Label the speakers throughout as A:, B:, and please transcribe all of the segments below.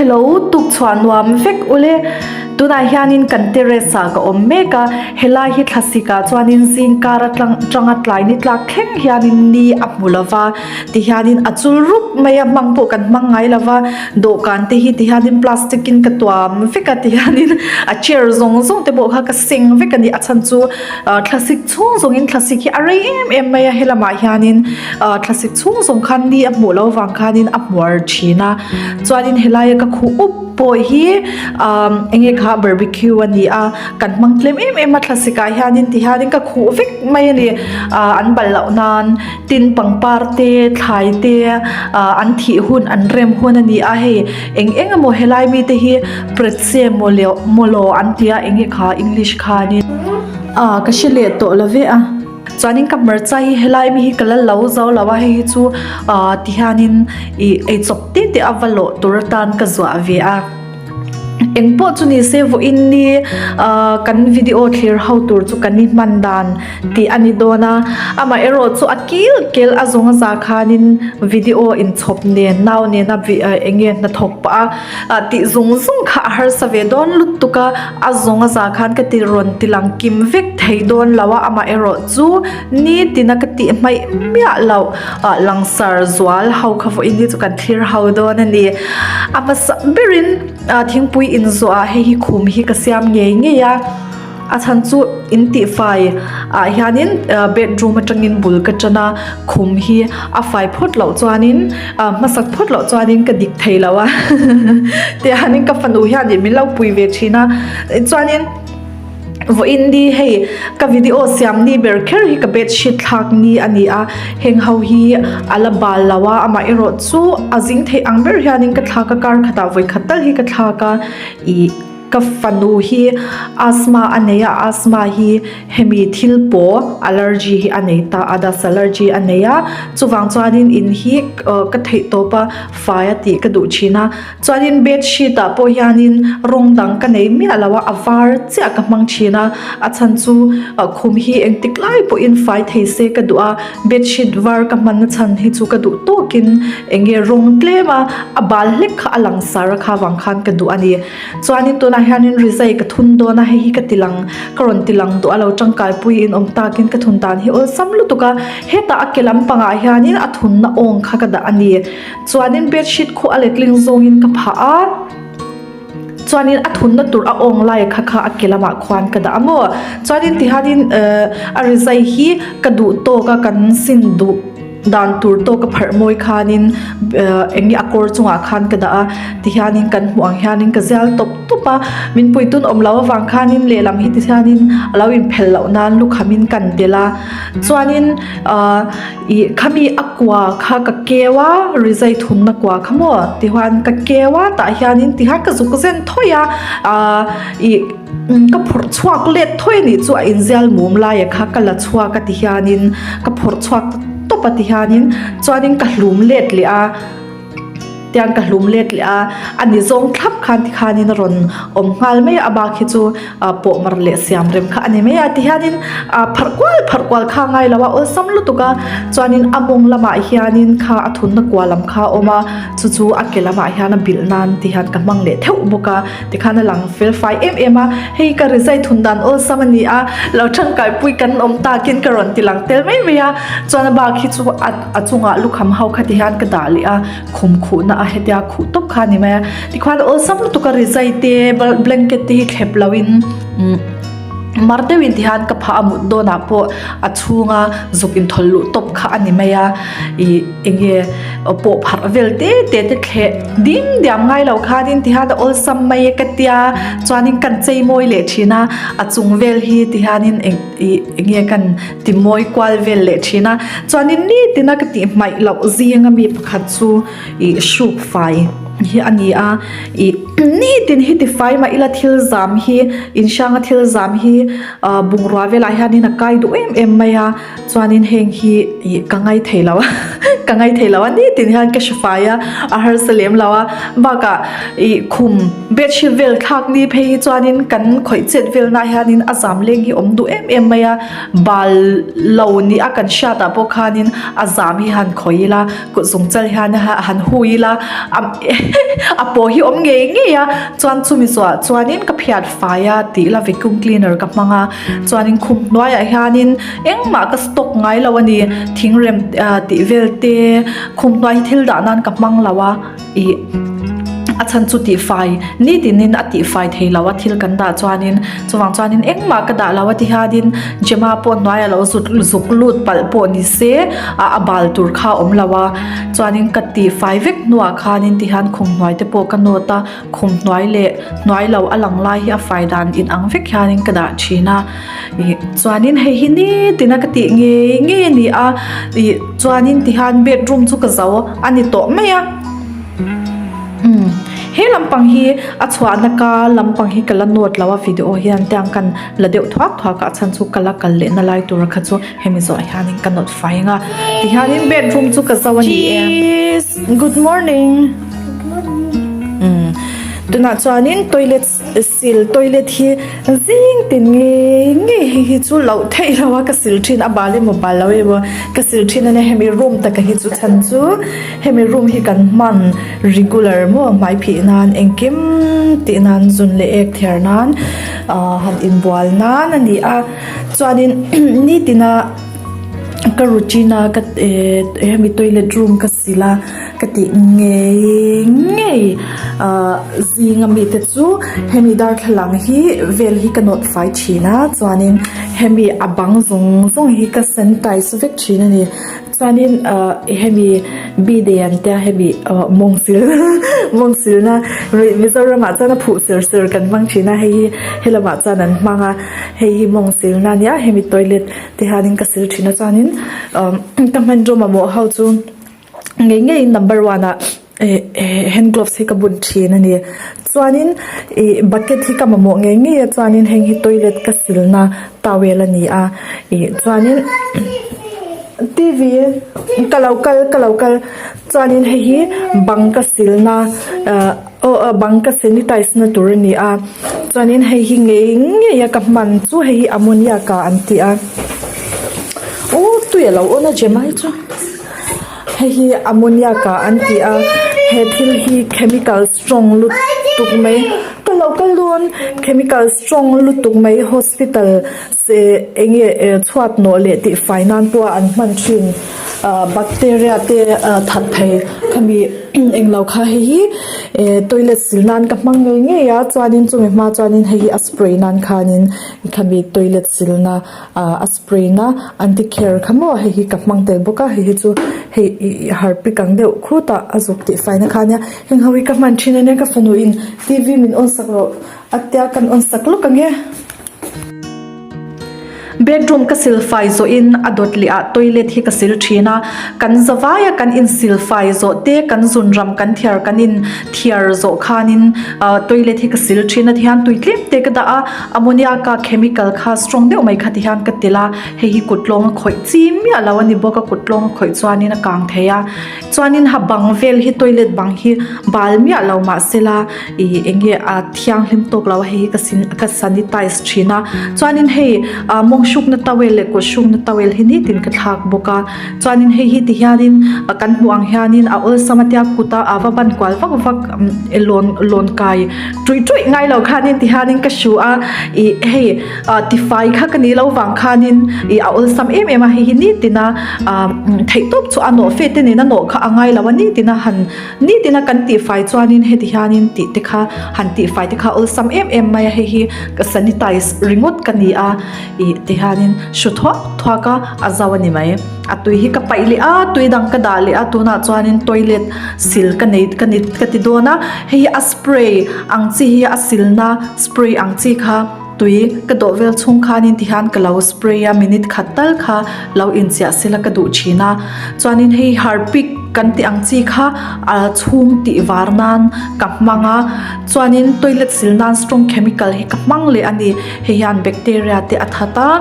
A: Hello, tuk chhuah nuam vek ule. Tunah hianin kan terrace ah ka awm mek a, helai hi thlasik ah chuanin zingkar atang tanga tlai ni tlak thleng hianin ni a hmu lova, tihianin a chul rup mai a, hmang pawh kan hmang ngai lova, dawhkan te hi tihianin plastic in ka tuam vek a, tihianin a chair zawng zawng te pawh kha ka seng vek a ni, a chhan chu thlasik chhung zawngin thlasik hi a rei em em mai a, helamah hianin thlasik chhung zawng khan ni a hmuh loh avang khanin a hmuar thin a chuanin helaia ka khuh up pawh hi eng nge kha barbecue a ni a kan hmang tlem em em a thlasik ah hianin ti hianin ka khuh vek mai a ni an balh loh nan tin pangpar te thlai te an thih hun an rem hun a ni a hei eng eng emaw helai mi te hi pretze mawlaw an tia eng nge kha english khanin ah ka hre leh tawh lo ve a. Chuanin ka hmarcha hi helai mi hi ka la lo zo lo a hei hi chu ah tihianin ih eichawp te te a va lawh tur atan ka zuah ve a engpawh chu ni se vawiin ni ah kan video thlir ho tur chu kan i hman dan tih a ni dawn a amaherawh chu a kil kel a zawng a za khanin video inchhawp nen nau nena eng nge hnathawk pah a. Ah tih zung zung kha a harsa ve dawn lutuk a, a zawng a za khan ka ti rawn ti lang kim vek thei dawn lo a, amah erawh chu nitin a ka tih hmaih miah loh ah langsar zual ho kha vawiin hi chu kan thlir ho dawn a ni. A hmasa berin ah thingpui inzawh ah hei hi khum hi ka siam ngei ngei a. A chhan chu in tih fai ah hianin bedroom atangin bul ka tan a khum hi a fai phawt loh chuanin ah hmasak phawt loh chuanin ka dik thei lo a tihianin ka fanu hianin min lo pui ve thin a chuanin vawiin ni hei ka video siam ni ber kher hi ka bedsheet thlak ni a ni a heng ho hi a la bal lo a amaherawh chu a zing theih ang ber hianin ka thlak a kar khatah vawikhat tal hi ka thlak a ih. Ka fanu hi asthma a nei a, asthma hi hemi thil paw allergy hi a nei ta a, dust allergy a nei a, chuvang chuanin in hi ka theih tawp a fai a tih ka duh thin a, chuanin bedsheet ah pawh hianin rawng dang ka nei miah lo a, a var chiah ka hmang thin a, a chhan chu khum hi engtik lai pawhin fai thei se ka duh a, bedsheet var ka hmanna chhan hi chu ka duh tawkin eng nge rawng tlem a, a bal hlek kha a langsar a kha vang khan ka duh a ni. Chuanin tunah hianin rizai ka thun dawn a, hei hi ka ti lang, ka rawn ti lang duh a lo tangkai pui in awm takin ka thun dan hi awlsam lutuk a, hetah a ke lampangah hianin a thunna awng kha ka dah a ni. Chuanin bedsheet khu a letling zawngin ka phah a, chuanin a thunna tur a awng lai kha kha a ke lamah khuan ka dah a maw. Chuanin tihianin ehh a rizai hi ka duh tawk a kan sin duh. Dan tur tawk a pharh mawi khanin eng nge a kawr chungah khan ka dah a tihianin kan hmuh ang hianin ka zial tawp tawp a min puitun awm loh avang khanin lehlam hi tihianin a lo inphelh loh nan lukhamin kan belh a chuanin ahh ih khami a kua kha ka keu a rizai thunna kua kha maw tihuan ka keu a tah hianin tihian ka zuk zen thawi a ahh ih. Ka phawrh chhuak let thawi anih chu a inzial mum laia kha ka la chhuak a ti hianin ka phawrh chhuak ta tawp a ti hianin chuanin ka hlum let leh a tiang ka hlum let leh a a ni zawng thlap khan ti khanin a rawn awm nghal mai a a bak hi chu pawh mar leh siam rem kha a ni mai a ti hianin pharh kual pharh kual kha a ngai lo a awlsam lutuk a chuanin a mawng lamah hianin kha a thunna kua lam kha a awm a chu chu a ke lamah hian a bilh nan ti hian ka hmang leh theuh bawk a. Tikhan a lang fel fai em em a, hei ka rizai thun dan awlsam a ni a, lo tangkai pui kan awm takin ka rawn ti lang tel mai mai a, chuan a bak hi chu a a chungah lukham ho kha ti hian ka dah leh a, khum khuhna a hetia khuh tawp kha a ni mai a, tikhuan awlsam lutuk a rizai te blanket te hi thlep lo in umm mar deuhin ti hian ka phah a mut dawnah pawh a chhunga zuk inthawlh luh tawp kha a ni mai a, ih eng nge pawh pharh vel te te te thleh ding diam ngai lo khanin ti hian a awlsam mai e ka tia chuanin kan chei mawi leh thin a a chung vel hi ti hianin eng ih eng nge kan ti mawi kual vel leh thin a chuanin nitin a ka tih hmaih loh zing ami pakhat chu ih hruk fai hi a ni a ih. Nitin hi tifai mah ila thil zam hi inhranga thil zam hi ah bungrua velah hianin a kai duh em em mai a chuanin heng hi ih ka ngai thei lo a ka ngai thei lo a nitin hian ka hre fai a a harsa lem lo a bakah ih khum bedsheet vel thlak ni phei hi chuanin kan khawih chet vel nah hianin a zam leng hi awm duh em em mai a bal lo ni a kan hriatah pawh khanin a zam hi han khawih ila kut zung chal hian han hui ila a pawh hi awm ngei ngei a chuan chumi zawhah chuanin ka phiat fai a tih ila vacuum cleaner ka hmang a chuanin khum hnuaiah hianin engmah ka stock ngai lo a ni thingrem tih vel te khum hnuai hi thil dah nan ka hmang lo a. Ih a chhan chu tihfai nitinin a tihfai thei lo a thil kan dah chuanin chuvang chuanin engmah ka dah lo a ti hianin Gemma pawh hnuaiah lo zut zuk lut palh pawh ni se ah a bal tur kha a awm lo a chuanin ka tihfai vek hnuah khanin ti hian khum hnuai te pawh ka nawt a khum hnuai leh hnuai lo a lang lai hi a fai dan in ang vek hianin ka dah thin a ih chuanin hei hi nitin a ka tih ngei ngei a ni a ih chuanin ti hian bedroom chu ka zo a ni tawh mai a umm he lampang hi a chhuahna ka lampang hi ka la nawt lo a video hian tiang kan la deuh thuak thuak a a chhan chu ka la kal leh na lai tur kha chu hemi zawh hianin ka nawt fai ang a tihianin bedroom chu ka zo a ni e good morning umm tunah chuanin toilet sil toilet hi zing tin ngei ngei hei hi chu loh theih lo a ka sil thin a bal emaw bal lo emaw ka sil thin a nia hemi room taka hi chu chhan chu hemi room hi kan hman regular maw hmai phih nan engkim tih nan zun leh ek thiar nan ah han inbual nan a ni a chuanin nitina ka routine a ka eh hemi toilet room ka sil a ka tih ngei ngei ah zinga mite chu hemi darthlalang hi vel hi ka nawt fai thin a chuanin hemi a bang zawng zawng hi ka sanitize vek thin a ni chuanin ah hemi bday an tia hemi ah mawng sil mawng silna Mizoram ah chuan a phuh ser ser kan hmang thin a hei hi helamah chuan an hmang a hei hi mawng silna a nia hemi toilet te hianin ka sil thin a chuanin ah ka hmanraw mamawh ho chu. Ngei ngeiin number one ah eh hand gloves hi ka bun thin a ni chuanin ih bucket hi ka mamawh ngei ngei a chuanin heng hi toilet ka silna towel a ni a ih chuanin T V ka lo kal ka lo kal chuanin hei hi bang ka silna ah aw aw bang ka sanitize na tur a ni a chuanin hei hi ngei ngei a ka hman chu hei hi ammonia ka an ti a aw tui a lo on a Gemma hi chu. Hei hi ammonia ka an ti a he thil hi chemical strong lutuk mai ka lo kal dawn chemical strong lutuk mai hospital se eng nge eh chhuat nawh leh tih fai nan pawh a an hman thin ah bacteria te ah that thei khami englo kha hei hi eh toilet sil nan ka hmang ngei ngei a chuanin chumi hma chuanin hei hi a spray nan khanin khami toilet silna ah a spray na anti care kha maw hei hi ka hmang tel bawk a hei hi chu hei ih harpic ang deuh khutah a zuk tih fai na kha ania heng ho hi ka hman thin ania ka fanu in t v min on sak rawh a tia kan on sak lawk ang e. Bedroom ka sil fai zawh in a dawt leh ah toilet hi ka sil thin a kan zavai a kan in sil fai zawh te kan zun ram kan thiar kan in thiar zawh khan in ah toilet hi ka sil thin a tihian tui tlem te ka dah a Ammonia ka chemical kha strong deuh mai kha ti hian ka telh a, hei hi kut lawng a khawih chi miah lo a ni bawk a, kut lawng a khawih chuanin a kang thei a, chuanin ha bang vel hi toilet bang hi bal miah lo mahsela ih eng nge a thianghlim tawk lo a hei hi ka sin ka sanitize thin a, chuanin hei ah mawng hrukna towel leh kut hrukna towel hi nitin ka thlak bawk a, chuanin hei hi ti hianin kan hmuh ang hianin a awlsam a tia kut a a va ban kual vak vak lawn lawn kai. Ṭuih ṭuih ngai lo khanin ti hianin ka hru a, ih hei ah tifai kha ka nih loh vang khanin ih a awlsam em em a, hei hi nitina ah theihtawp chu a nawh fe te nen a nawh kha a ngai lo a, nitina han nitina kan tihfai chuanin heti hianin tih te kha han tihfai te kha a awlsam em em mai a, hei hi ka sanitize ringawt ka ni a, ih ti hianin hru thuak thuak a, a zo a ni mai. A tui hi ka paih leh a, tui dang ka dah leh a, tunah chuanin toilet sil ka nei ka ni ka ti dawn a, hei hi a spray ang chi hi a silna spray ang chi kha tui ka dawh vel chhung khanin tihian ka lo spray a minute khat tal kha lo inchiah sela ka duh thin a, chuanin hei harpic. kan tih ang chi kha ah chhung tih var nan ka hmang a chuanin toilet sil nan strong chemical hi ka hmang leh a ni hei hian bacteria te a that a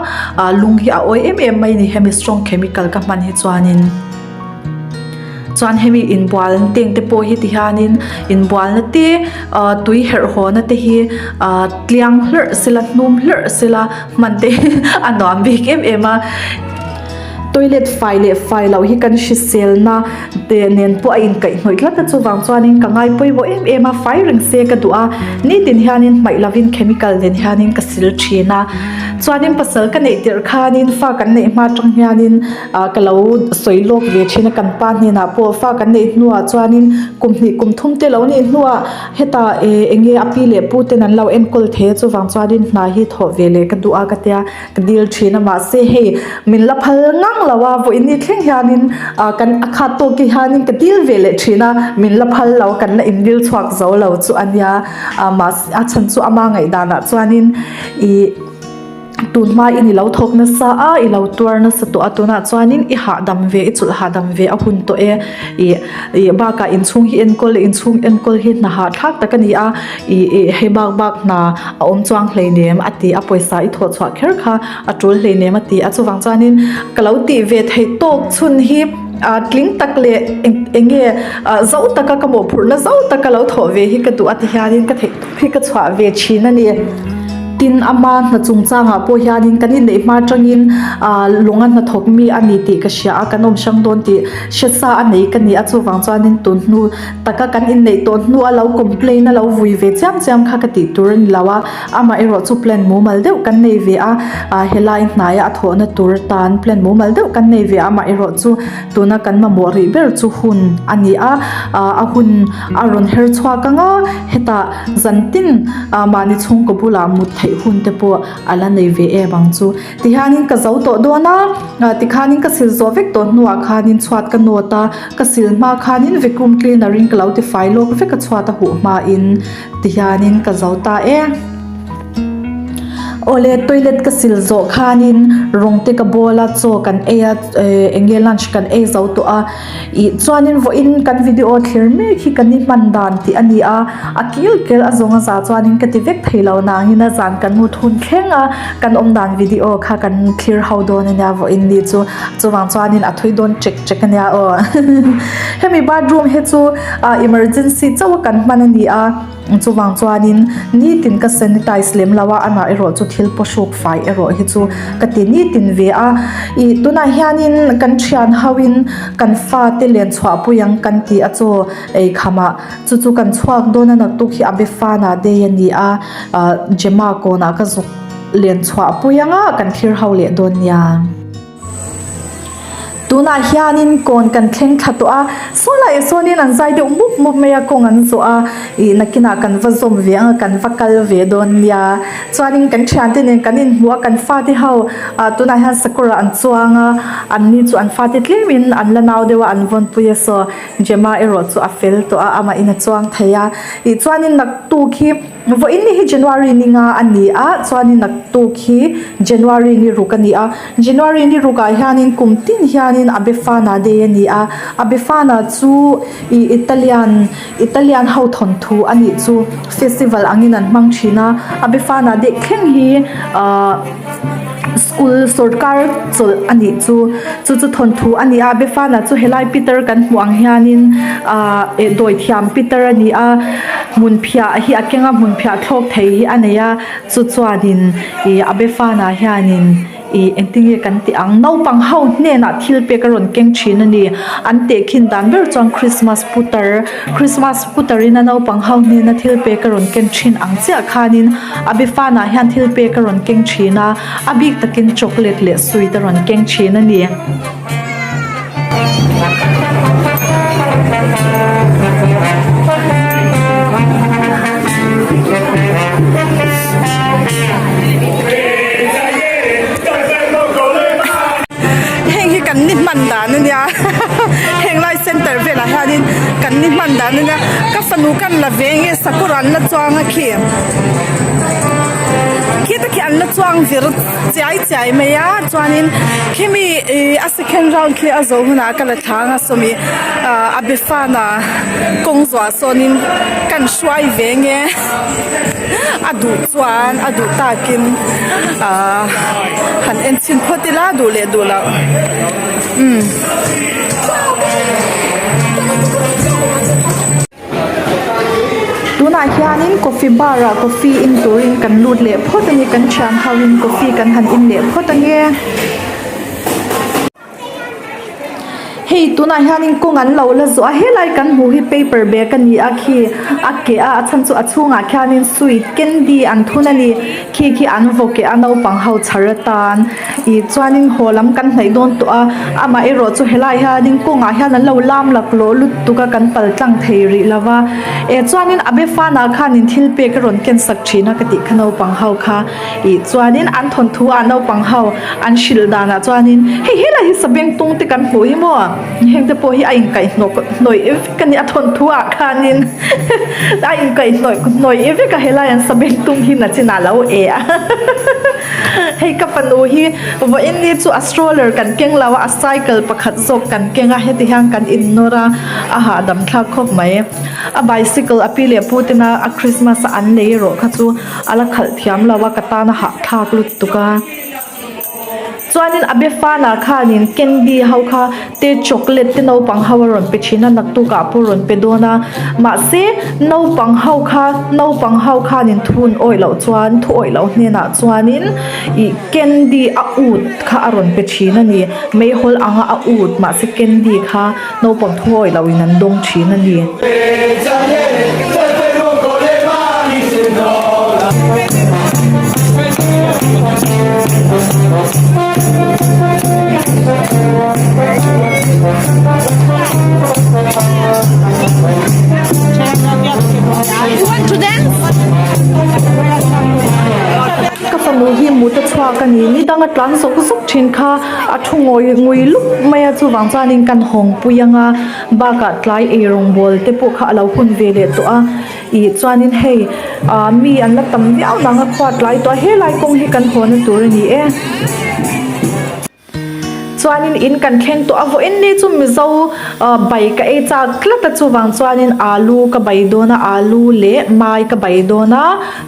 A: ah lung hi a awi em em mai a ni hemi strong chemical ka hman hi chuanin. Chuan hemi inbual teng te pawh hi ti hianin inbualna te ah tui herh haw na te hi ah tliang hlarh sela hnum hlarh sela hman te hi a nuam bik em em a toilet fai leh fai loh hi kan hriselna te nen pawh a inkaihhnawih tlat a chuvang chuanin ka ngai pawimawh em em a fai reng se ka duh a nitin hianin hmaih lovin chemical nen hianin ka sil thin a chuanin pasal ka neih tirh khanin fa kan neih hma atang hianin. ah ka lo sawi lawk ve thin a kan pa hnenah pawh fa kan neih hnuah chuanin kum hnih kum thum te lo nih hnuah hetah eh eng nge a pi leh pu ten an lo enkawl thei a chuvang chuanin hna hi thawh ve leh ka duh a ka tia ka dil thin a mahse hei min la phal ngang lo a vawiin ni thleng hianin ah kan a khat tawk hi hianin ka dil ve leh thin a min la phal lo kan la indil chhuak zo lo chu a nia ah mahse a chhan chu ama ngaihdanah chuanin ih. Tun hmain i lo thawk nasa a, i lo tuar nasa tawh a, tunah chuanin i hahdam ve, i chulh hahdam ve a hun tawh e. Ih ih bakah inchhung hi enkawl inchhung enkawl hi hna hahthlak tak a ni a, ih ih hei bak bak hna a awm chuang hleinem a ti a, pawisa i thawh chhuah kher kha a tul hleinem a ti a, chuvang chuanin ka lo tih ve theih tawk chhun hi ah tling tak leh eng eng nge ah zo taka ka mawhphurhna zo taka lo thawh ve hi ka duh a ti hianin ka theih tawp hi ka chhuah ve thin a ni. Tin, ama hna chungchangah pawh hianin kan inneih hma atangin ah lawnga hnathawk mi a ni tih ka hria a, kan awm hrang dawn tih hre sa a nei ka ni a, chuvang chuanin tun hnu taka kan inneih tawh hnu a lo complain a lo vui ve chiam chiam kha ka tih tur a ni lo a, amaherawh chu plan mumal deuh kan nei ve a, ah helai hnaia a thawhna tur atan plan mumal deuh kan nei ve a, amaherawh chu tuna kan mamawh rih ber chu hun a ni a, ah a hun a rawn her chhuak ang a, hetah. Zantin ah mahni chhungkaw bulah mut theih hun te pawh a la nei ve em ang chu. Tihianin ka zo tawh dawn a, ah tikhanin ka sil zawh vek tawh hnuah khanin chhuat ka nawt a, ka sil hma khanin vacuum cleaner in ka lo tifai lawk vek a chhuat a huh hmain tihianin ka zo ta e. Awle toilet ka sil zawh khanin rawng te ka bawl a, chaw kan ei a, eh eng nge lunch kan ei zo tawh a. Ih chuanin vawiin kan video thlir mek hi kan i hman dan tih a ni a, a kil kel a zawng a za chuanin ka ti vek thei lo nangin a zan kan mut hun thleng a, kan awm dan video kha kan thlir ho dawn a nia vawiin ni chu, chuvang chuanin a thui dawn chek chek a nia aw. Hemi bathroom hi chu ah emergency chauh a kan hman a ni a. Chuvang chuanin nitin ka sanitize lem lo a, amah erawh chu thil paw hruk fai erawh hi chu ka ti nitin ve a. Ih tunah hianin kan thian hoin kan fate len chhuahpui ang kan ti a chaw ei khamah chu chu kan chhuak dawn a naktuk hi a befana day a ni a, ah Gemma kawnah ka zuk len chhuahpui ang a kan thlir ho leh dawn nia. Tunah hianin kawn kan thleng thla tawh a, saw laiah sawnin an zai deuh mup mup mai a, kawng an zawh a, ih nakinah kan va zawm ve ang a, kan va kal ve dawn nia. Chuanin kan thiante nen kan inhmuh a, kan fate ho ah tunah hian sakawrah an chuang a, an ni chu an fate tlemin an la nau deuh a, an vawnpui a saw Gemma erawh chu a fel tawh a, amahin a chuang thei a. Ih chuanin naktuk hi. Vawiin ni hi January ni nga a ni a, chuanin naktuk hi January ni ruk a ni a. January ni rukah hianin kum tin hianin a Befana Day a ni a. A Befana chu ih Italian Italian ho thawnthu a nih chu festival angin an hmang thin a. A Befana Day thleng hi ahh school sawrkar chawlh a nih chu. Chu chu thawnthu a ni a, Befana chu helai Peter kan hmuh ang hianin ahh eh dawithiam Peter a ni a, hmun phiah hi a keng a, hmun phiah thlawk thei hi a nei a, chu chuanin ih a Befana hianin ih engtin nge kan tih ang naupang ho hnenah thil pek a rawn keng thin a ni, an tehkhin dan ber chuan Christmas putar Christmas putar in a naupang ho hnena thil pek a rawn ken thin ang chiah khanin a Befana hian thil pek a rawn keng thin a. A bik takin chocolate leh sweet a rawn keng thin a ni. Heng hi kan ni hman dan a nia heng lai center velah hianin kan ni hman dan a nia ka fanu kan la ve nge sakawr an la chuang a khi. Khi te khi an la chuang vir chiai chiai mai a chuanin khimi ih a second round khi a zawh hunah ka la thlang a sawmi ah a befana kawng zuah sawnin kan hruai ve nge a duh chuan a duh takin ah han en chhin phawt ila duh leh duh loh umm. Tunah hianin coffee bar ah coffee in turin kan lut leh phawt a ni kan thian ho in coffee kan han in leh phawt ange. Hei tunah hianin kawng an lo la zawh a helai kan hmuh hi paper bag a ni a khi a keh a a chhan chu a chhungah khianin sweet candy an thun a ni khi khi an vaw keh a naupang ho chhar atan. Ih chuanin haw lam kan hnaih dawn tawh a amah erawh chu helai hianin kawngah hian an lo lam laklawh lutuk a kan pal tlang thei rih lo va eh chuanin a befana khanin thil pek a rawn ken sak thin a ka tih kha naupang ho kha ih chuanin an thawnthu ah naupang ho an hrilh danah chuanin hei helai hi sabeng tung te kan hmuh hi maw heng te pawh hi a inkaih hnawk hnawih vek a ni a thawnthu ah khanin a inkaih hnawih hnawih vek a helai an sabeng tung hi nachinah a lo eh a. Hei ka fanu hi vawiin ni chu a stroller kan keng lo a a cycle pakhat zawk kan keng a heti hian kan innawr a a hahdam thlak khawp mai a bicycle a pi leh pu tena a christmas a an lei erawh kha chu a la khalh thiam lo a ka tan a hahthlak lutuk a chuanin a befana khanin candy ho kha te chocolate te naupang ho a rawn pe thin a naktuk ah pawh a rawn pe dawn a mahse naupang ho kha naupang ho khanin thun awih loh chuan thu awih loh hnenah chuanin ih candy a ut kha a rawn pe thin a ni meihawl anga a ut mahse candy kha naupang thu awih loh in an dawng thin a ni. Ka fanu hi mut a chhuak a ni ni danga tlan zawk zawk thin kha a thu ngawi ngui lup mai a chuvang chuanin kan hawng pui anga bakah tlai eirawngbawl te pawh kha a lo hun ve leh tawh a ih chuanin hei ah mi an la tam viau nang a khuat lai tawh a helai kawng hi kan haw na tur a ni e. Chuanin in kan thleng tawh a vawiin ni chu Mizo ah bai ka ei chak tlat a chuvang chuanin alu ka bai dawn a alu leh mai ka bai dawn a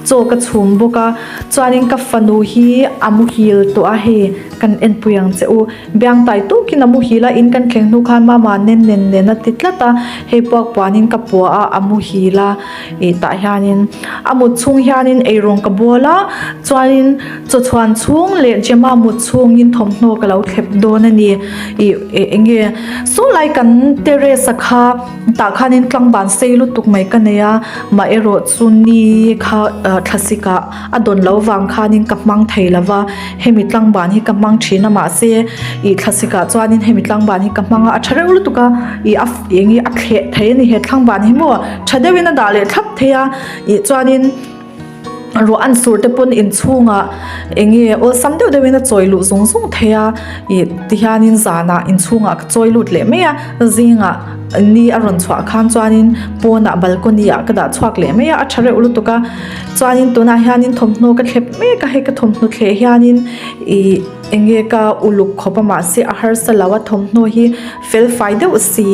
A: chaw ka chhum bawk a chuanin ka fanu hi a muhil tawh a hei kan enpui ang che u biang tai tukin a muhil a in kan thleng hnu khan mama nen nen nen a ti tlat a hei puak puanin ka pua a a muhil a ih tah hianin a mut chhung hianin eirawng ka bawl a chuanin chaw chhuan chhung leh Gemma mut chhungin thawmhnaw ka lo thlep dawn a ni ih eng nge saw lai kan terrace a kha tah khanin tlangban sei lutuk mai ka nei a mah erawh chu ni kha thlasik ah a dawn lo vang khanin ka hmang thei lo va hemi tlangban hi ka hmang thin a mahse ih thlasik ah chuanin hemi tlangban hi ka hmang a a tha reuh lutuk a ih a eng nge a thleh thei a ni he tlangban hi maw tha deuhin a dah leh thlap thei a ih chuanin ruah an sur te pawn inchhungah eng nge awlsam deuh deuhin a chawi luh zung zung thei a ih tihianin zanah inchhungah ka chawi lut leh mai a zingah ni a rawn chhuah khan chuanin pawnah balcony ah ka dah chhuak leh mai a a tha reuh lutuk a chuanin tunah hianin thawmhnaw ka thlep mek a hei ka thawmhnaw thleh hianin ih eng nge ka uluk khawp a mahse a harsa lo a thawmhnaw hi fel fai deuh si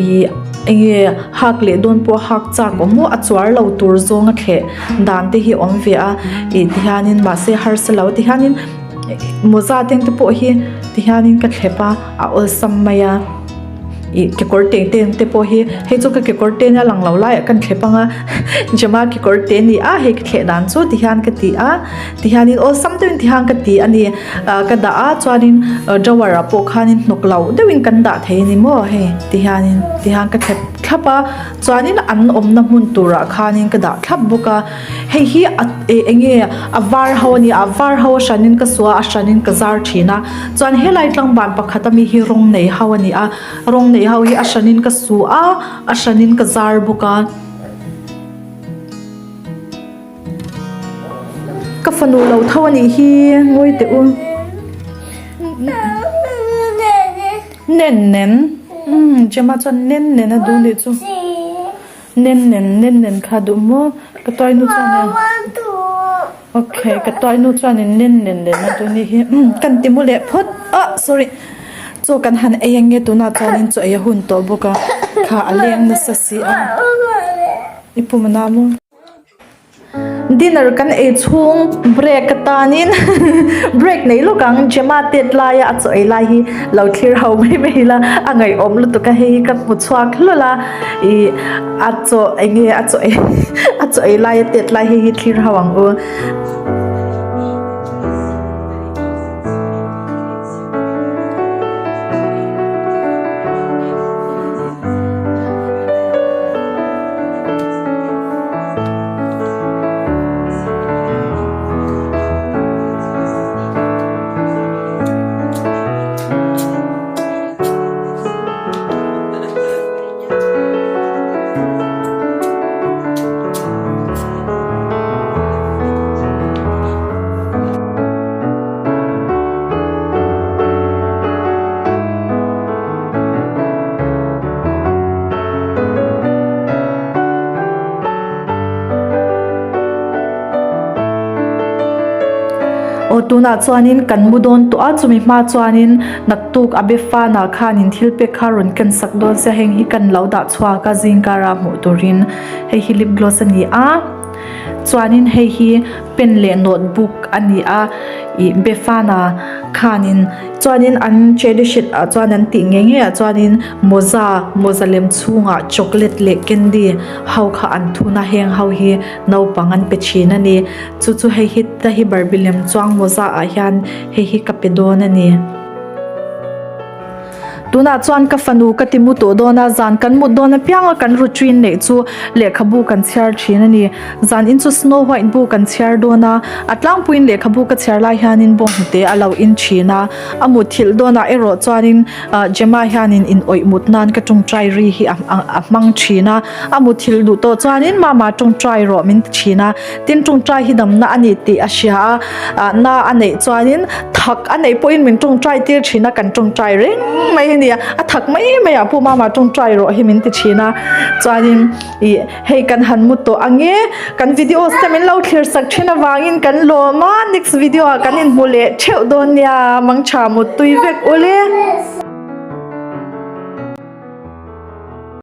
A: ih eng nge hak leh dawn pawh hak chak awm maw a chuar lo tur zawng a thleh dan te hi awm ve a ih tihianin mahse harsa lo tihianin mawza teng te pawh hi tihianin ka thlep a a awlsam mai a. Ih kekawr teng teng te pawh hi hei chu ka kekawr te nia lang lo laiah kan thlep ang a Gemma kekawr te a ni a hei ka thleh dan chu tihian ka ti a tihianin awlsam deuhin tihian ka ti a ni ah ka dah a chuanin drawer ah pawh khanin hnawk lo deuhin kan dah thei a ni maw hei tihianin tihian ka thlep thlap a chuanin an awmna hmun turah khanin ka dah thlap bawk a. Hei hi a eh eng nge a var ho a ni a a var ho a hranin ka suah a a hranin ka zar thin a chuan helai tlangban pakhat ami hi rawng nei ho a ni a rawng nei ho hi a hranin ka su a a hranin ka zar bawk a. Ka fanu lo tho a nih hi ngawi teh u. Nen nen umm Gemma chuan nen nen a duh nih chu. Nen nen nen nen kha duh maw ka tuai nu chuan e. Okay ka tuainu chuanin len len len a tuni hi umm kan ti mu leh phawt ah sorry chaw kan han ei ange tunah chuanin chaw ei a hun tawh bawk a kha a leng nasa si a i pum a na maw. Dinner kan ei chhung break atanin break nei lawk ang Gemma tet laia a chaw ei lai hi lo thlir ho mai mai ila a ngaihawm lutuk a hei hi ka hmu chhuak hlawlh a ih a chaw eng nge a chaw ei a chaw ei laia tet lai hei hi thlir ho ang u. Aw tunah chuanin kan mu dawn tawh a chumi hma chuanin naktuk a befana khanin thil pek kha rawn ken sak dawn sia heng hi kan lo dah chhuak a zingkara hmuh turin hei hi lip gloss a ni a chuanin hei hi pen leh notebook a ni a ih befana khanin chuanin an tradition ah chuan an tih ngei ngei ah chuanin mawza mawza lem chhungah chocolate leh candy ho kha an thun a heng ho hi naupang an pe thin a ni chu chu hei hi ta hi barbie lem chuang mawza ah hian hei hi ka pe dawn a ni. Tunah chuan ka fanu ka ti mu tawh dawn a, zan kan mut dawn apianga kan routine neih chu lehkhabu kan chhiar thin a ni. Zan in chu Snow White bu kan chhiar dawn a, a tlangpuiin lehkhabu ka chhiar lai hianin bawnghnute a lo in thin a. A muthilh dawnah erawh chuanin Gemma hianin in awih mut nan ka tawngtai ri hi a hmang thin a, a muthilh duh tawh chuanin mama tawngtai rawh min ti thin a, tin tawngtai hi damna a ni tih a hria a, na a neih chuanin thak a neih pawhin min tawngtai tir thin a, kan tawngtai reng mai a ni a, a thak mai mai ah pawh mama tawngtai rawh hi min ti thin a, chuanin ih hei kan han mu tawh ang e, kan videos te min lo thlir sak thin avangin kan lawm a, next video ah kan inhmu leh theuh dawn nia, mangtha muttui vek ule.